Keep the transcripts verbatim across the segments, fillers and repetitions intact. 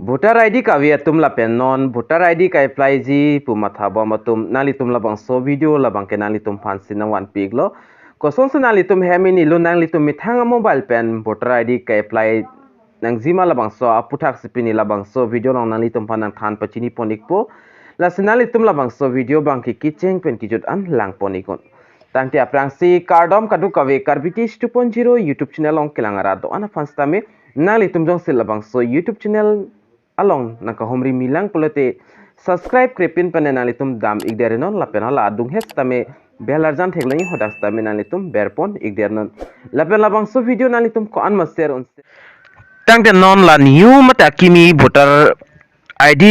Voter I D kave atum lapen non voter I D ka-applyji pu mathabom atum, nanglitum labangso video labang ke nanglitum aphansi nangvanpi iklo. Kosonsi nanglitum hem inilun nanglitum methang a-mobile pen voter I D ka-apply nangjima labangso aputhaksi pini labangso video along nanglitum aphan nangthan pachinipon ikpo. Lasi nanglitum labangso video abang ke kecheng pen kejut an langpon iknon. Tangte aphrangsi kardom kadokave Karbi Teach two point zero YouTube channel along kelang arat do-an aphan sitame, nanglitum jongsi labangso YouTube channel along nangkahumri milang pulote subscribe krepin pen nanglitum dam ikderinon lapen hala adung het sitame bell arjan theklongji hadak sitame nanglitum berpon ikderinon. Lapen labangso video nanglitum ko-an ma share un. Tangte non la new mate akimi voter I D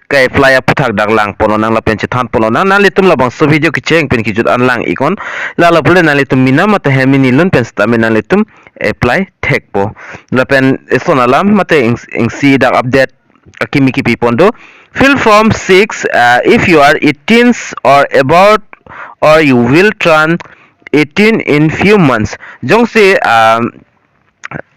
ka-apply aputhak dak langponlonang lapen chethanponlonang, nanglitum labangso video kecheng pen kejut an lang iknon. Lalo pulote nanglitum mena mate hem inilun pen sitame nanglitum apply thekpo. Lapen eson alam mate ing-, ingsi dak update akimi kipipon do. Fill form six, uh, if you are eighteen or about, or you will turn eighteen in few months. Jongsi, um,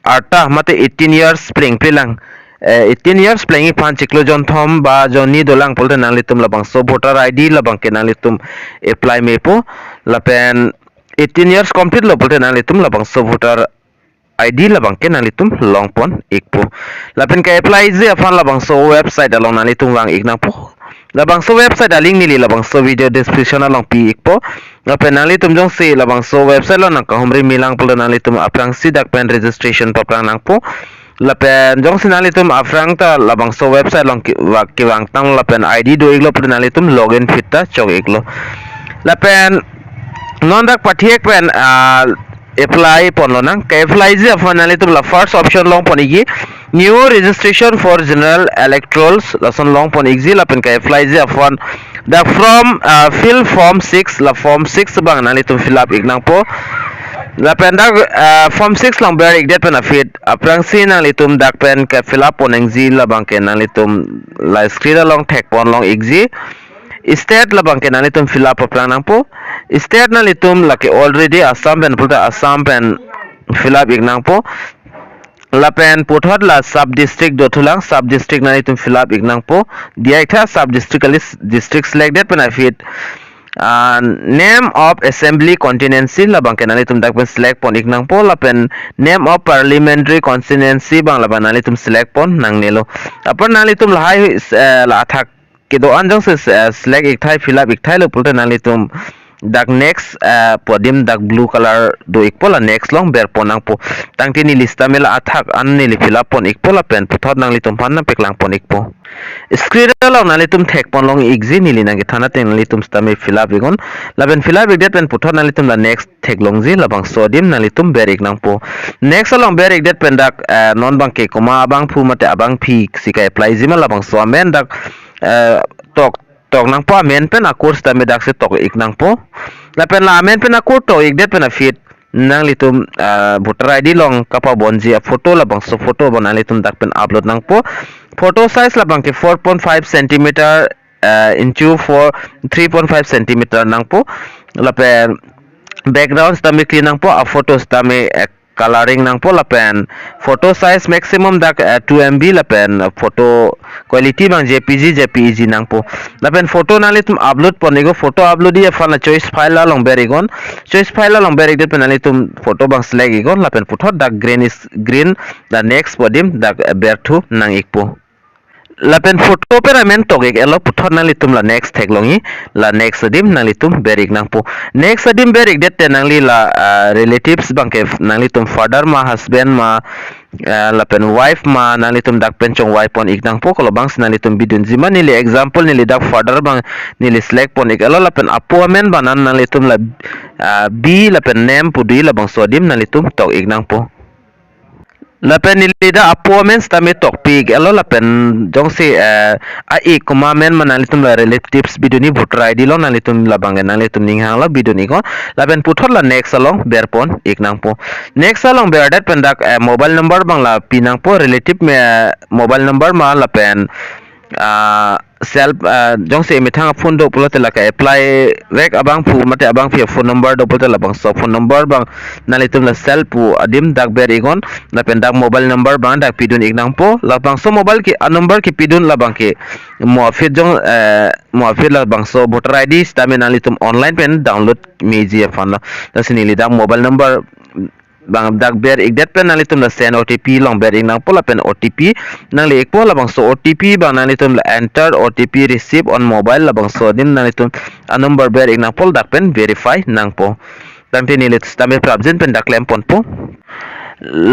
arta mate eighteen years plengple lang, eh, eighteen years plengji aphan chiklo jonthom ba jonni dolang pulote nanglitum labangso voter I D labang ke nanglitum apply mepo. Lapen eighteen years complete lo pulote nanglitum labangso voter I D labang ke nanglitum longpon ikpo. Lapen ka-applyji aphan labangso website along nanglitum vang iknangpo. Labangso website a-link neli labangso video description along pi ikpo. Lapen nanglitum jongsi labangso website along nangkahumri milang pulote nanglitum aphrangsi dak pen registration paphrang nangpo. Lapen jongsi nanglitum aphrang ta labangso website along ke-, va-, kevang tang lapen I D do iklo pulote nanglitum login feet ta chok iklo. Lapen non dak pathek pen, ah, apply ponlonang. Ka-applyji aphan nanglitum la first option longpon ikji, new registration for general electorals, lason longpon ikji. Lapen ka-applyji aphan dak form, ah, fill form six, la form six abang nanglitum fill up iknangpo. Lapen dak, ah, form six along ber ikdet pen aphi aphrangsi nanglitum dak pen ke-fill up pon nangji labang ke nanglitum la screen along thekponlong ikji. State labang ke nanglitum fill up paphrang nangpo. State nanglitum lake already Assam pen pulote Assam pen fill up iknangpo. Lapen puthot la sub district dothulang, sub district nanglitum fill up iknangpo. Diya iktha sub district kali, district select det pen aphi, ah, name of assembly constituency labang ke nanglitum dak pen select pon iknangpo. Lapen name of parliamentary constituency abang labang nanglitum select pon nangnelo. Apor nanglitum lahai, eh, la athak kedo-an jongsi, eh, select ikthai, fill up ikthailo pulote nanglitum dak next, eh, pu adim dak blue color do ikpo, la next along berpon nangpo. Tangte neli sitame la athak an neli fill up pon ikpo lapen puthot nanglitum aphan nangpaklang pon ikpo. Screen along nanglitum thekponlong ikji, neli nangkethan ateng nanglitum sitame fill up iknon. Lapen fill up ikdet pen puthot nanglitum la next theklongji, labangso adim nanglitum ber iknangpo. Next along ber ikdet pen dak, eh, non abang ke komat abangphu mate abangphi si ka-applyji ma labangso amen dak, eh, tok, tok nangpo, amen pen akur sitame daksi tok iknangpo. Lapen la amen pen akur tok ikdet pen aphi nanglitum, eh, voter I D along kapabonji aphoto labangso photo abang nanglitum dak pen upload nangpo. Photo size labang ke four point five centimeter, eh, into four, three point five centimeter nangpo. Lapen background sitame clean nangpo, aphoto sitame, eh, coloring nangpo. Lapen photo size maximum dak, eh, two M B, lapen photo quality abang J P G, J P E G nangpo. Lapen photo nanglitum upload pon iknon, photo uploadji aphan la choice file along ber iknon. Choice file along ber ikdet pen nanglitum photo abang select iknon. Lapen puthot dak green is green, la next pu adim dak, eh, berthu nang ikpo. Lapen photo pen amen tok ik-etlo puthot nanglitum la next theklongji, la next adim nanglitum ber iknangpo. Next adim ber ikdet te nangli la, ah, relatives abang ke nanglitum father ma, husband ma, ah, lapen wife ma nanglitum dak pen chongvai pon iknangpo, kolo abangsi nanglitum bidunji ma. Neli example neli dak father abang neli select pon ik-etlo, lapen apo amen abang nanglitum la, ah, B lapen name pu do labangso adim nanglitum tok iknangpo. Lapen neli dak apo amen sitame tokpik-etlo, lapen jongsi, eh, a-ik komat amen ma nanglitum la relatives bidunji, voter I D along nanglitum labang ke nanglitum ning hanglo bidun iknon. Lapen puthot la next along berpon iknangpo. Next along berdet pen dak, eh, mobile number abang la pinangpo, relative me, mobile number ma lapen, ah, self, ah, jongsi emethang a-phone do pulote la ka-apply vek abangphu mate abangpi a-phone number do pulote labangso phone number abang nanglitum la self pu adim dak ber iknon, lapen dak mobile number abang dak pidun ik nangpo. Labangso mobile ke a-number kepidun labang ke mo aphi jong, eh, mo aphi labangso voter I D sitame nanglitum online pen download meji aphan lo. Lasi neli dak mobile number abang dak ber ikdet pen nanglitum la send O T P along ber ik nangpo, lapen O T P nangli ikpo. Labangso O T P abang nanglitum la enter O T P receive on mobile, labangso adim nanglitum a-number ber ik nangpo, dak pen verify nangpo. Tangte neli sitame prapjin pen dak klem ponpo.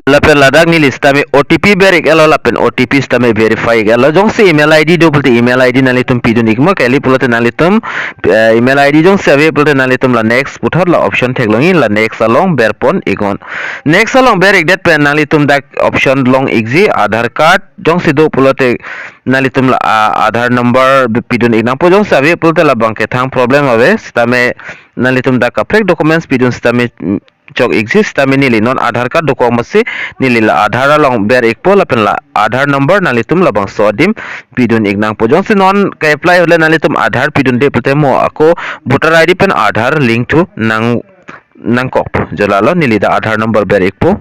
Lapen ladak neli sitame O T P ber ik-etlo, lapen O T P sitame verify ik-etlo. Jongsi email I D do pulote email I D nanglitum pidun iknon, kali pulote nanglitum, eh, email I D jongsi ave pulote nanglitum la next puthot la option theklongji, la next along ber pon iknon. Next along ber ikdet pen nanglitum dak option long ikji Aadhaar card jongsi do pulote nanglitum la, ah, Aadhaar number pidun ik nangpo. Jongsi ave pulote labang ke thang problem ave sitame nanglitum dak kaprek documents pidun sitame, mm, chok ikji. Sitame neli non Aadhaar card dokok amatsi neli la Aadhaar along ber ikpo, lapen la Aadhaar number nanglitum labangso adim pidun ik nangpo. Jongsi non ka-apply hule nanglitum Aadhaar pidunde pulote mo ako voter I D pen Aadhaar link thu nang, nangkok. Jo lalo neli dak Aadhaar number ber ikpo.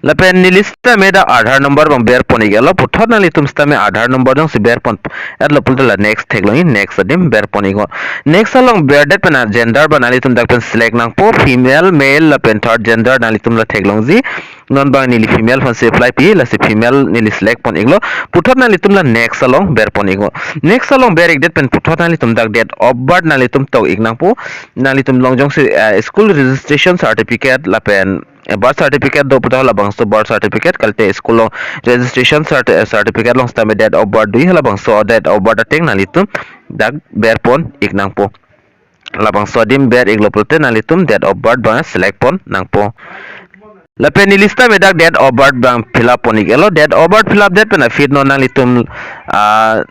Lapen neli sitame dak Aadhaar number abang ber pon ik-etlo. Puthot nanglitum sitame Aadhaar number jongsi ber pon-etlo pulote la next theklongji, next adim ber pon iknon. Next along berdet pen a-gender abang nanglitum dak pen select nangpo, female, male, lapen third gender nanglitum la theklongji. Non abang neli female aphansi apply pi, lasi female neli select pon iklo. Puthot nanglitum la next along ber pon iknon. Next along ber ikdet pen puthot nanglitum dak date of birth nanglitum tok ik nangpo. Nanglitum along jongsi, eh, school registration certificate lapen, eh, birth certificate do puthot labangso birth certificate, kalite school along registration certi-, eh, certificate along sitame date of birth doji, labangso date of birth ateng nanglitum dak ber pon ik nangpo. Labangso adim ber iklo pulote nanglitum date of birth abang select pon nangpo. Lapen neli sitame dak date of birth abang fill up pon ik-etlo. Date of birth fill up det pen aphi non nanglitum, ah,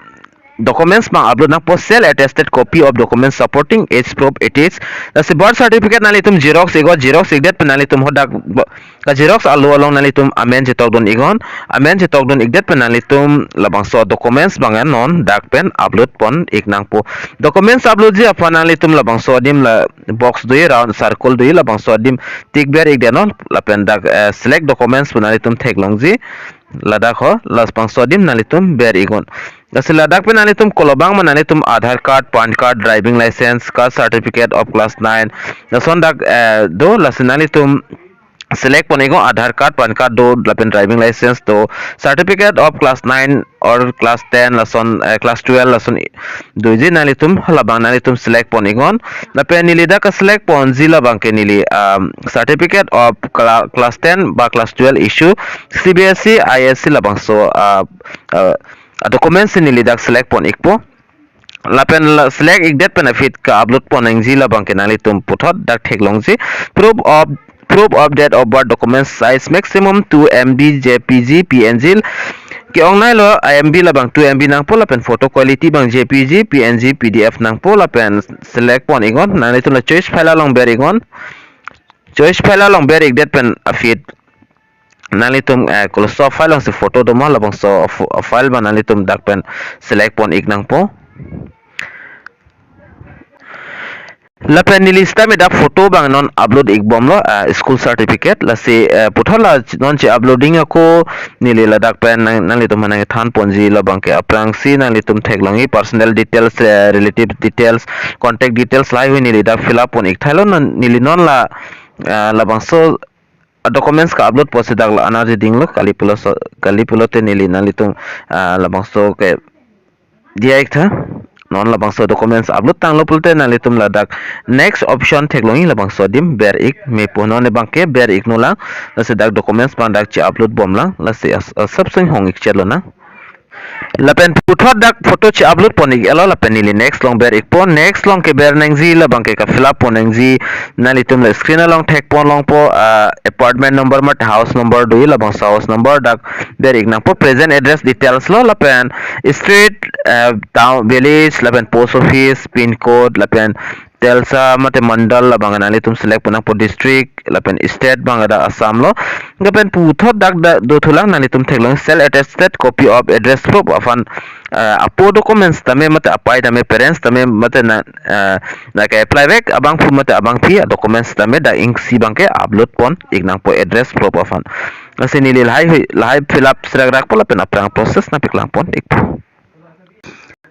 documents abang upload nangpo, self attested copy of documents supporting age proof, it is. Lasi birth certificate nanglitum xerox iknon, xerox ikdet pen nanglitum hadak bo-, ka-xerox alo along nanglitum amen chetokdun iknon, amen chetokdun ikdet pen nanglitum labangso documents abang non dak pen upload pon ik nangpo. Documents upload ji aphan nanglitum labangso adim la box doji, round circle doji, labangso adim tick ber ikdet non, lapen dak, eh, select documents pu nanglitum theklongji. Ladak ho, labangso adim nanglitum ber iknon. Lasi ladak pen nanglitum kolobang ma nanglitum Aadhaar card, PAN card, driving license, caste certificate of class nine. Lason dak, eh, do, lasi nanglitum select pon iknon, Aadhaar card, PAN card do, lapen driving license do, certificate of class nine or class ten, lason, eh, class twelve, lason i-, doji nanglitum, labang nanglitum select pon iknon. Lapen neli dak ka-select ponji labang ke neli, um, certificate of cla-, class ten ba class twelve issue, C B S E, I S C labangso, uh, uh, a-documents si neli dak select pon ikpo. Lapen la select ikdet pen aphi ka-upload pon nangji labang ke nanglitum puthot dak theklongji. Proof of, proof of date of birth document size maximum two M B, J P G, P N G. Ke-ong nai lo, M B labang two M B nangpo, lapen photo quality abang J P G, P N G, P D F nangpo, lapen select pon iknon, nanglitum la choice file along ber iknon. Choice file along ber ikdet pen aphi nanglitum, eh, koloso file alongsi photo do ma, labangso fo-, file abang nanglitum dak pen select pon ik nangpo. Lapen neli sitame dak photo abang non upload ik bomlo, eh, school certificate, lasi, eh, puthot la non che-uploading ako, neli ladak pen nang, nanglitum aphan nangthan ponji labang ke aphrangsi nanglitum theklongji personal details, eh, relative details, contact details lahai hui neli dak fill up pon ik thailo, non neli non la, eh, labangso documents ka-upload ponsi dak la energy dinglo, kali pulo so, kali pulote neli nanglitum, ah, labangso ke diya ik tha. Non labangso documents upload tanglo pulote nanglitum ladak next option theklongji, labangso adim ber ik mepo, non abang ke ber iknon lang, lasi dak documents abang dak che-upload bomlang, lasi as-, asap sing hong ik chetlo nang. Lapen puthot dak photo che-upload pon ik-etlo, lapen neli next along ber ikpo. Next along ke ber nangji labang ke ka-fill up pon nangji. Nanglitum la screen along thek pon longpo, ah, apartment number mate house number doji, labangso house number dak ber ik nangpo. Present address details lo, lapen street, ah, town, village, lapen post office, pin code, lapen Telsa mate mandal labang nanglitum select pon nangpo, district lapen state abang dak Assam lo. Lapen puthot dak dak dothulang, nanglitum theklong self attested copy of address proof aphan, eh, apo documents tame mate apai tame, parents tame mate na, eh, na ke-apply vek abangphu mate abangpi documents tame dak isi abangke upload pon ik nangpo address proof aphan. Lasi neli lahai hui, lahai fill up serak rakpo lapen aphrang process nangpeklang pon ikpo.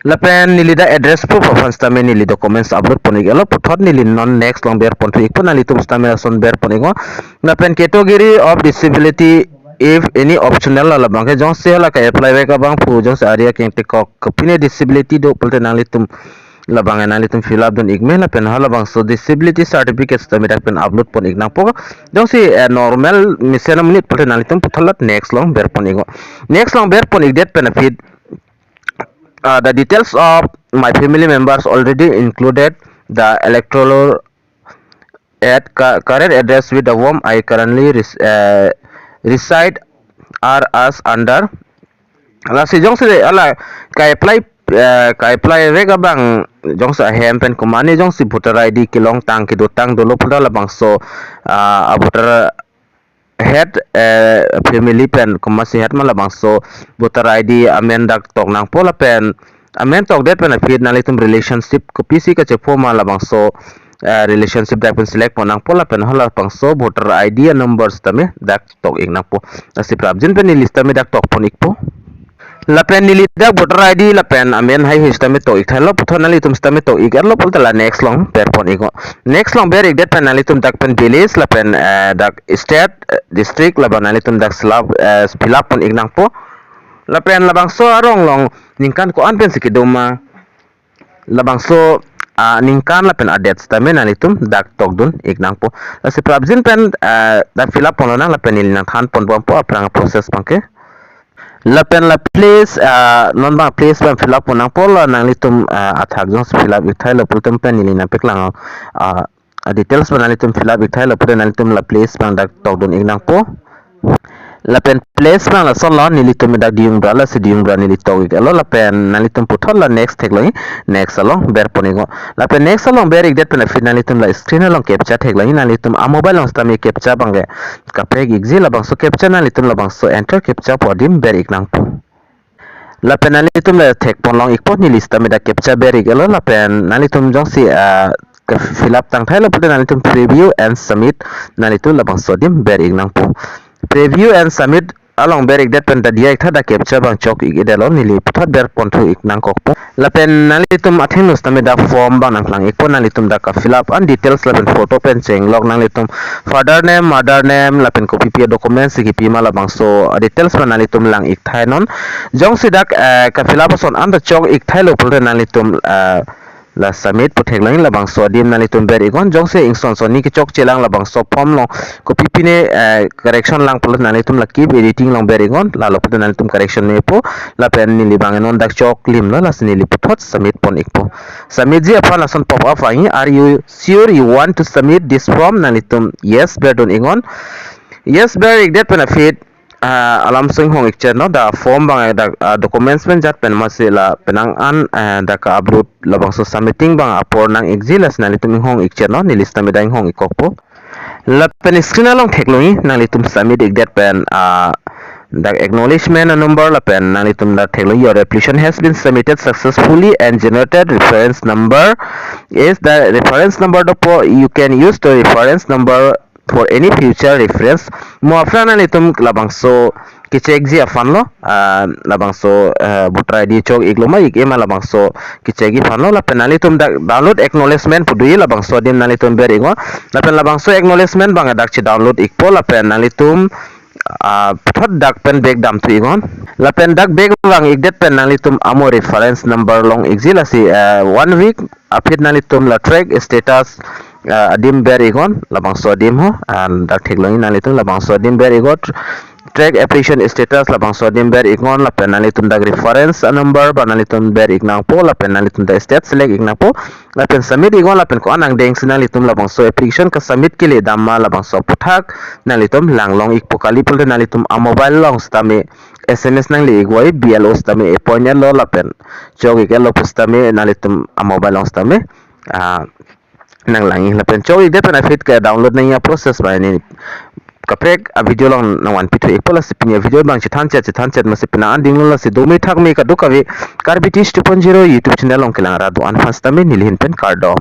Lapen neli dak address proof aphan sitame neli documents upload pon ik-etlo, puthot neli non next along ber pon thu ikpo, nanglitum sitame lason ber pon iknon. Lapen category of disability, if any, optional, la labangke jongsi hala ke-apply vek abangphu jongsi area kengtekok kopine disability do pulote nanglitum labang nanglitum fill up dun ik me, lapen halabangso disability certificate sitame dak pen upload pon ik nangpo. Jongsi, eh, normal mesen amonit pulote nanglitum puthot la next along ber pon iknon. Next along ber pon ikdet pen aphi, uh, the details of my family members already included the electoral at cu-, current address with the whom I currently res-, uh, reside are as under. Lasi jongsi hala ke-apply, uh, ke-apply vek abang jongsi ahem pen komatne jongsi voter I D kelongtang kedotang dolo pulote labangso, uh, a voter head, eh, family pen komatsi head ma labangso voter I D amen dak tok nangpo, lapen amen tokdet pen aphi nanglitum relationship kopisi kachepo ma labangso, eh, relationship dak pen select pon nangpo, lapen halabangso voter I D a number sitame dak tok ik nangpo. Lasi prapjin pen neli sitame dak tok pon ikpo. Lapen neli dak voter I D lapen amen haihui sitame tok ik thailo, puthot nanglitum sitame tok ik-etlo pulote la next along ber pon iknon. Next along ber ikdet pen nanglitum dak pen village lapen, eh, dak state, eh, district labang nanglitum dak selap, eh, fill up pon ik nangpo. Lapen labangso arong along ningkan ko-an pensi kedo ma, labangso, ah, ningkan lapen a-date sitame nanglitum dak tok dun ik nangpo. Lasi prapjin pen, ah, dak fill up pon lonang lapen neli nangthan pon bompo aphrang process abangke. Lapen la place, ah, non abang place abang fill up pon nangpo, la nanglitum, ah, athak jongsi fill up ik thailo pulote pen neli nangpeklang, ah, a-details abang nanglitum fill up ik thailo pulote nanglitum la place abang dak tok dun ik nangpo. Lapen place abang lasonlo, nelitum dak Diyungbra, lasi Diyungbra neli tok ik-etlo, lapen nanglitum puthot la next theklong, next along ber pon iknon. Lapen next along ber ikdet pen aphi nanglitum la screen along captcha theklong, nanglitum a-mobile along sitame captcha abangke kaprek ikji, labangso captcha nanglitum labangso enter captcha pu adim ber ik nangpo. Lapen nanglitum la thek pon long ikpo, neli sitame dak captcha ber ik-etlo, lapen nanglitum jongsi, ah, ke-fill up tang thailo pulote nanglitum preview and submit, nanglitum labangso adim ber ik nangpo. Preview and submit along ber ikdet pen dak diya ik tha, dak captcha abang chok ik-edetlo, neli puthot ber pon thu ik nangkokpo. Lapen nanglitum athengno sitame dak form abang nangklang ikpo, nanglitum dak ka-fill up an details lapen photo pen chenglok, nanglitum father name, mother name lapen kopipi documents si kipi ma labangso details abang nanglitum lang ik thainon. Jongsi dak, eh, ka-fill up ason anta chok ik thailo pulote nanglitum, eh, la submit pu theklong, labangso adim nanglitum ber iknon. Jongsi ingson sonni kechokche lang labangso form along kopipine, eh, correction lang pulote nanglitum la keep editing along ber iknon, lalo pulote nanglitum correction mepo. Lapen neli abang non dak choklimlo, lasi neli puthot submit pon ikpo. Submit ji aphan lason pop up vangji, "Are you sure you want to submit this form?" Nanglitum yes ber dun iknon. Yes ber ikdet pen aphi, ah, alam sing hong ik chetnon, dak form abang dak, ah, documents pen jat pen masi la penang an, ah, dak ka-upload labangso submitting abang apor nang ikji, lasi nanglitum inghong ik chetnon, neli sitame dak inghong ikkokpo. Lapen screen along theklongji, nanglitum submit ikdet pen, ah, dak acknowledgement number lapen nanglitum dak theklongji, "Your application has been submitted successfully and generated reference number is the reference number dopo. You can use the reference number for any future reference." Mo aphrang nanglitum labangso ke-check ji aphanlo, ah, labangso, eh, voter I D chok iklo ma ik-e ma labangso ke-check ji aphanlo, lapen nanglitum dak download acknowledgement pu doji, labangso adim nanglitum ber iknon. Lapen labangso acknowledgement abang dak che-download ikpo, lapen nanglitum, ah, puthot dak pen back dam thu iknon. Lapen dak back vang ikdet pen nanglitum amo reference number long ikji, lasi, eh, one week aphi nanglitum la track status, ah, adim ber iknon, labangso adim ho, and dak theklongji, nanglitum labangso adim ber iknon, track application status labangso adim ber iknon, lapen nanglitum dak reference number abang nanglitum ber ik nangpo, lapen nanglitum dak state select ik nangpo, lapen submit iknon, lapen ko-an angdengsi nanglitum labangso application ka-submit kele dam ma labangso aphuthak nanglitum lang long ikpo, kali pulote nanglitum a-mobile along sitame S M S nangle ikvoi, B L O sitame appoint-etlo lapen chok ik-etlo pu sitame nanglitum a-mobile along sitame, ah, nang langji lapen chokche det pen aphi ke download nangji a-process banghini kaprek a-video along nang vanpi thu-ikpo. Lasi pini a-video abang chethan chet chethan chet masi penang an dinglo. Lasi dome thakme kadokave Karbi Tish two point zero YouTube channel along kelang ra do-an aphan sitame neli ahin pen kardom.